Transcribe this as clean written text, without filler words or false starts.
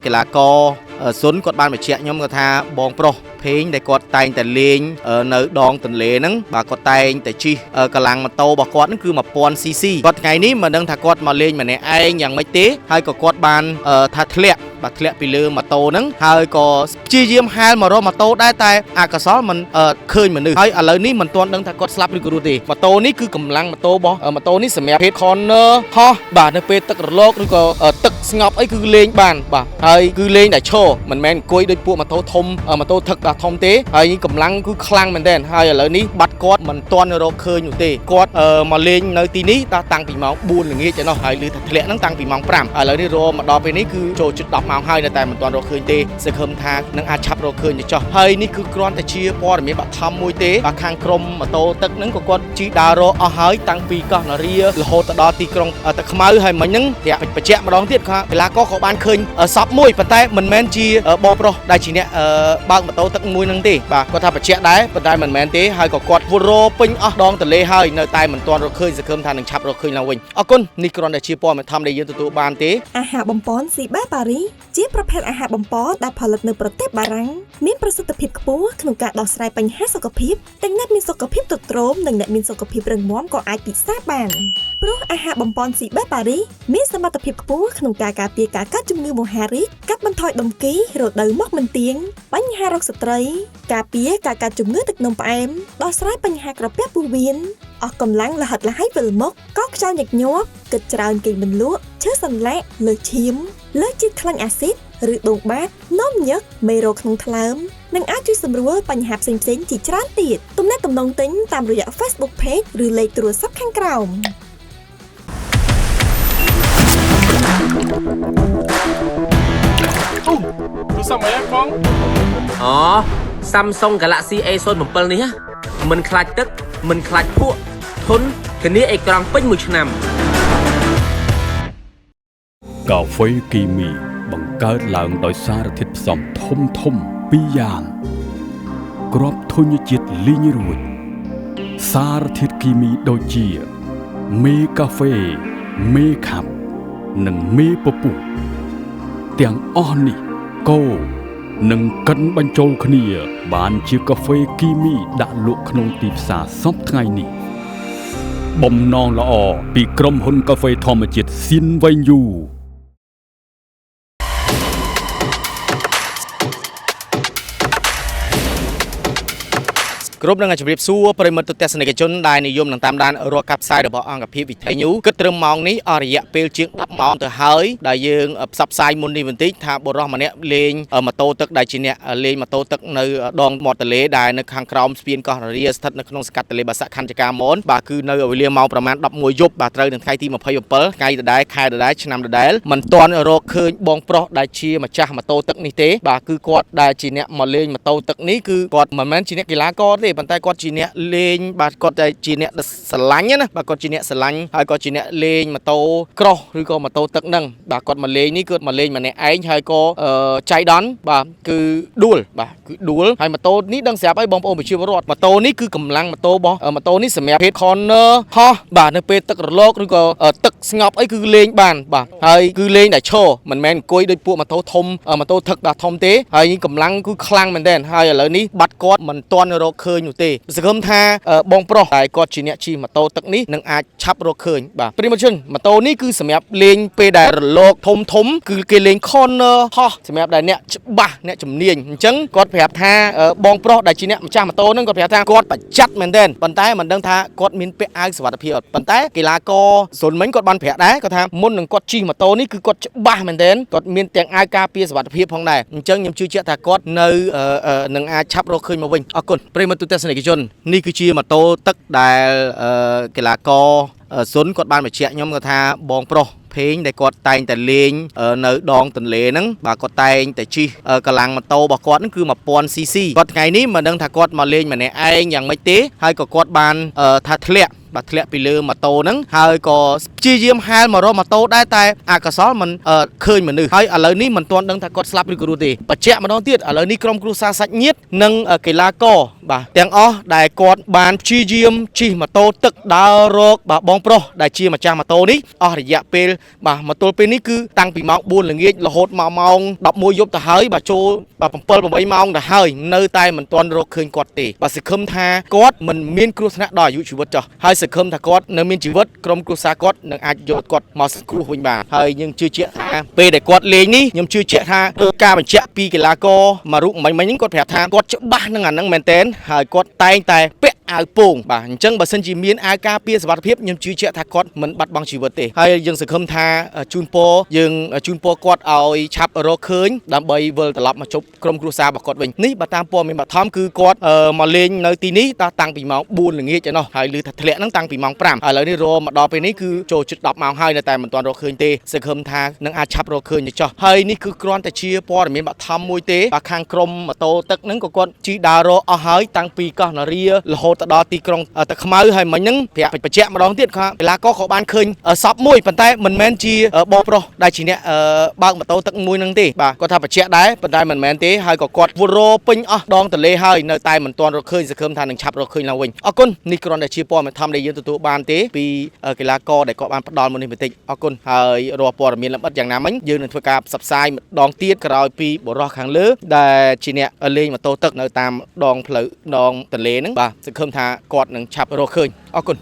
កីឡាករស៊ុនគាត់បានបញ្ជាក់ខ្ញុំគាត់ថាបងប្រុសភេងដែលគាត់តែងតែលេងនៅដងទន្លេហ្នឹងបាទគាត់តែងតែជិះកម្លាំងម៉ូតូរបស់គាត់ហ្នឹងគឺ 1000 cc គាត់ថ្ងៃនេះមិនដឹងថាគាត់មកលេងម្នាក់ឯងយ៉ាងម៉េចទេហើយក៏គាត់បានថាធ្លាក់បាទធ្លាក់ពីលើម៉ូតូហ្នឹងហើយក៏ព្យាយាមហែលមករកម៉ូតូដែរតែអកុសលមិនឃើញមនុស្សហើយឥឡូវនេះមិនទាន់ដឹងថាគាត់ស្លាប់ឬក៏រស់ទេម៉ូតូនេះគឺកម្លាំងម៉ូតូរបស់ម៉ូតូនេះសម្រាប់ភេទ corner ហោះបាទនៅពេលទឹករលកឬក៏ទឹកស្ងប់អីគឺលេងបានបាទហើយគឺលេងតែឈរមិនមែនអង្គុយដូចពួកម៉ូតូធំម៉ូតូទឹកបាទធំទេហើយកម្លាំងគឺខ្លាំងមែនទែនហើយឥឡូវនេះបាត់គាត់មិនទាន់រកឃើញនោះទេគាត់មកលេងនៅទីនេះតាំងពីម៉ោង4ល្ងាចឯណោះហើយឮថាធ្លាក់ហ្នឹងតាំងពីម៉ោង5ឥឡូវនេះរកមកដល់ពេលនេះគឺចូលជិត10ម៉ោងហើយនៅតែមិនទាន់រកឃើញទេសង្ឃឹមថានឹងអាចឆាប់រកឃើញទៅចោះហើយនេះគឺគ្រាន់តែជាព័ត៌មានបឋមមួយទេបាទខាងក្រុមម៉ូតូទឹកហ្នឹងក៏គាត់ជិះដើររកអស់ហើយតាំងពីកោះនរារហូតទៅដល់ទីក្រុងទឹកខ្មៅហើយមិញហ្នឹងត្រាក់បញ្ជាក់ម្ដងទៀតថាកីឡាករក៏បានឃើញសពមួយប៉ុន្តែមិនមែនជាបងប្រុសដែលជាអ្នកបើកម៉ូតូទឹកមួយហ្នឹងទេបាទគាត់ថាបញ្ជាក់ដែរប៉ុន្តែមិនមែនទេហើយក៏គាត់វរពេញអស់ដងទន្លេហើយនៅតែមិនទាន់រកឃើញសង្ឃឹមថានឹងឆាប់រកឃើញឡើងវិញអរគុណនេះគ្រាន់តែជាព័ត៌មានធម្មដែលយើងទទួលបានទេ អាហារបំប៉នស៊ីបាប៉ារីជាប្រភេទអាហារបំប៉នដែលផលិតនៅប្រទេសបារាំងមានប្រសិទ្ធភាពខ្ពស់ក្នុងការដោះស្រាយបញ្ហាសុខភាពទាំងអ្នកមានសុខភាពទ្រុឌទ្រោមនិងអ្នកមានសុខភាពរឹងមាំក៏អាចពិសាបានព្រោះអាហារបំប៉នស៊ីបាប៉ារីមានសមត្ថភាពខ្ពស់ក្នុងការការពារការកើតជំងឺមហារីកកាត់បន្ថយដុំគីរដូវមកមិនទៀងបញ្ហារោគស្ត្រីការពារការកើតជំងឺទឹកនោមផ្អែមដោះស្រាយបញ្ហាក្រពះពោះវៀនអស់កម្លាំងលហិតលហៃវិលមុខកខ្យល់ញឹកញាប់គិតច្រើនគេងមិនលក់ឈឺសន្លាក់លើសឈាមលើសជាតិខ្លាញ់អាស៊ីតឬដួងបាតនោមញឹកមេរោគក្នុងថ្លើមនិងអាចជួយសម្រួលបញ្ហាផ្សេងៗជាច្រើនទៀតទំនាក់ទំនងទិញតាមរយៈ Facebook Page ឬលេខទូរស័ព្ទខាងក្រោម អូទូរស័ព្ទអីបង អូ Samsung Galaxy A07 នេះណាមិនខ្លាចទឹកមិនខ្លាចភក់ធន់ធានាអេក្រង់ពេញមួយឆ្នាំ កាហ្វេគីមី បង្កើតឡើងដោយសារធាតុផ្សំធំធំពីរយ៉ាង គ្រាប់ធញ្ញជាតិលីងរួច សារធាតុគីមីដូចជា មេកាហ្វេ មេខាប់ និងមេពពុះទាំងអស់នេះកូរនិងកិនបញ្ចូលគ្នា បានជាកាហ្វេគីមីដាក់លក់ក្នុងទីផ្សារសព្វថ្ងៃនេះ បំណងល្អពីក្រុមហ៊ុនកាហ្វេធម្មជាតិស៊ិនវេងយូ គ្រប់នឹងជម្រាបសួរប្រិយមិត្តទស្សនិកជនដែលនិយមនឹងតាមដានរាល់ការផ្សាយរបស់អង្គភាពវិទ្យាញូគិតត្រឹមម៉ោងនេះអស់រយៈពេលជាង10ម៉ោងទៅហើយដែលយើងផ្សព្វផ្សាយមុននេះបន្តិចថាបុរសម្នាក់លេងម៉ូតូទឹកដែលជាអ្នកលេងម៉ូតូទឹកនៅដងមាត់ទន្លេដែលនៅខាងក្រោមស្ពានកោះនរាស្ថិតនៅក្នុងសង្កាត់ទន្លេបាសាក់ខណ្ឌចកាមនបាទគឺនៅវេលាម៉ោងប្រមាណ11យប់បាទត្រូវនឹងថ្ងៃទី27ថ្ងៃដដែលខែដដែលឆ្នាំដដែលមិនទាន់រកឃើញបងប្រុសដែលជាម្ចាស់ម៉ូតូទឹកនេះទេបាទគឺគាត់ដែលជាអ្នកមកលេងម៉ូតូទឹកនេះគឺគាត់មិនមែនជាអ្នកកីឡាករទេប៉ុន្តែគាត់ជាអ្នកលេងបាទគាត់តែជាអ្នកស្រឡាញ់ណាបាទគាត់ជាអ្នកស្រឡាញ់ហើយគាត់ជាអ្នកលេងម៉ូតូក្រោះឬក៏ម៉ូតូទឹកហ្នឹងបាទគាត់មកលេងនេះគឺមកលេងម្នាក់ឯងហើយក៏ចៃដន្យបាទគឺដួលបាទគឺដួលហើយម៉ូតូនេះដឹងស្រាប់ហើយបងប្អូនប្រជាពលរដ្ឋម៉ូតូនេះគឺកម្លាំងម៉ូតូរបស់ម៉ូតូនេះសម្រាប់ភេទ corner ហោះបាទនៅពេលទឹករលកឬក៏ទឹកស្ងប់អីគឺលេងបានបាទហើយគឺលេងតែឈរមិនមែនអង្គុយដូចពួកម៉ូតូធំម៉ូតូទឹកបាទធំទេហើយកម្លាំងគឺខ្លាំងមែនទែនហើយឥឡូវនេះបាត់គាត់មិនទាន់រកឃើញនោះទេសង្ឃឹមថាបងប្រុសតែគាត់ជាអ្នកជិះម៉ូតូទឹកនេះនឹងអាចឆាប់រកឃើញបាទប្រិយមិត្តជនម៉ូតូនេះគឺសម្រាប់លេងពេលដែលរលកធំធំគឺគេលេង corner ហោះសម្រាប់ដែលអ្នកច្បាស់អ្នកជំនាញអញ្ចឹងគាត់ប្រាប់ថាបងប្រុសដែលជាអ្នកម្ចាស់ម៉ូតូហ្នឹងគាត់ប្រាប់ថាគាត់ប្រចាត់មែនទែនប៉ុន្តែមិនដឹងថាគាត់មានពាក់អាវសុវត្ថិភាពអត់ប៉ុន្តែកីឡាករស៊ុនមិញគាត់បានប្រាប់ដែរគាត់ថាមុននឹងគាត់ជិះម៉ូតូនេះគឺគាត់ច្បាស់មែនទែនគាត់មានទាំងអាវការពារសុវត្ថិភាពផងដែរអញ្ចឹងខ្ញុំជឿជាក់ថាគាត់នៅនឹងអាចឆាប់រកឃើញមកវិញអរគុណប្រិយមិត្តទូទស្សនិកជននេះគឺជាម៉ូតូទឹកដែលកីឡាករស៊ុនគាត់បានបញ្ជាក់ខ្ញុំគាត់ថាបងប្រុសភេងដែលគាត់តែងតែលេងនៅដងទន្លេហ្នឹងបាទគាត់តែងតែជិះកម្លាំងម៉ូតូរបស់គាត់ហ្នឹងគឺ 1000 cc គាត់ថ្ងៃនេះមិនដឹងថាគាត់មកលេងម្នាក់ឯងយ៉ាងម៉េចទេហើយក៏គាត់បានថាធ្លាក់ បាទធ្លាក់ពីលើម៉ូតូហ្នឹងហើយក៏ព្យាយាមហែលមករកម៉ូតូដែរតែអកុសលមិនអឺឃើញមនុស្សហើយឥឡូវនេះមិនទាន់ដឹងថាគាត់ស្លាប់ឬក៏រស់ទេបញ្ជាក់ម្ដងទៀតឥឡូវនេះក្រុមគ្រួសារសាច់ញាតិនិងកីឡាករបាទទាំងអស់ដែលគាត់បានព្យាយាមជិះម៉ូតូទឹកដើររកបាទបងប្រុសដែលជាម្ចាស់ម៉ូតូនេះអស់រយៈពេលបាទមកទល់ពេលនេះគឺតាំងពីម៉ោង4ល្ងាចរហូតមកម៉ោង11យប់ទៅហើយបាទចូលបាទ7 8ម៉ោងទៅហើយនៅតែមិនទាន់រកឃើញគាត់ទេបាទសង្ឃឹមថាគាត់មិនមានគ្រោះថ្នាក់ដល់អាយុជីវិតចោះហើយសង្ឃឹមថាគាត់នៅមានជីវិតក្រុមគ្រួសារគាត់នឹងអាចយកគាត់មកសង្គ្រោះវិញបានហើយយើងជឿជាក់ថាពេលដែលគាត់លេងនេះខ្ញុំជឿជាក់ថាការបញ្ជាក់ពីកីឡាករមួយរូបមិញមិញហ្នឹងគាត់ប្រាប់ថាគាត់ច្បាស់នឹងអាហ្នឹងមែនតែនហើយគាត់តែងតែពាក់អាវពោងបាទអញ្ចឹងបើសិនជាមានអាវការពារសុវត្ថិភាពខ្ញុំជឿជាក់ថាគាត់មិនបាត់បង់ជីវិតទេហើយយើងសង្ឃឹមថាជូនពរយើងជូនពរគាត់ឲ្យឆាប់រកឃើញដើម្បីវិលត្រឡប់មកជប់ក្រុមគ្រួសាររបស់គាត់វិញនេះបើតាមព័ត៌មានបឋមគឺគាត់មកលេងនៅទីនេះតាំងពីម៉ោង4ល្ងាចឯណោះហើយឮថាធ្លាក់ហ្នឹងតាំងពីម៉ោង5ឥឡូវនេះរមកដល់ពេលនេះគឺចូលជិត10ម៉ោងហើយនៅតែមិនទាន់រកឃើញទេសង្ឃឹមថានឹងអាចឆាប់រកឃើញទៅចោះហើយនេះគឺគ្រាន់តែជាព័ត៌មានបឋមមួយទេបាទខាងក្រុមម៉ូតូទឹកហ្នឹងក៏គាត់ជិះដើររកអស់ហើយតាំងពីកោះនារារហូតទៅដល់ទីក្រុងតាខ្មៅហើយមិញហ្នឹងប្រាប់បញ្ជាក់ម្ដងទៀតថាកីឡាករក៏បានឃើញសពមួយប៉ុន្តែមិនមែនជាបងប្រុសដែលជាអ្នកបើកម៉ូតូទឹកមួយហ្នឹងទេបាទគាត់ថាបញ្ជាក់ដែរប៉ុន្តែមិនមែនទេហើយក៏គាត់វរពេញអស់ដងទន្លេហើយនៅតែមិនទាន់រកឃើញសង្ឃឹមថានឹងឆាប់រកឃើញឡើងវិញអរគុណនេះគ្រាន់តែជាព័ត៌មានធម្មដែលយើងទទួលបានទេពីកីឡាករដែលគាត់បានផ្ដល់មកនេះបន្តិចអរគុណហើយរាល់ព័ត៌មានលម្អិតយ៉ាងណាមិញយើងនឹងធ្វើការផ្សព្វផ្សាយម្ដងទៀតក្រោយពីបុរសខាងលើដែលជាអ្នកលេងម៉ូតូទឹកនៅតាមដងផ្លូវដងទន្លេហ្នឹងបាទសង្ឃឹមថាគាត់នឹងឆាប់រកឃើញអរគុណ។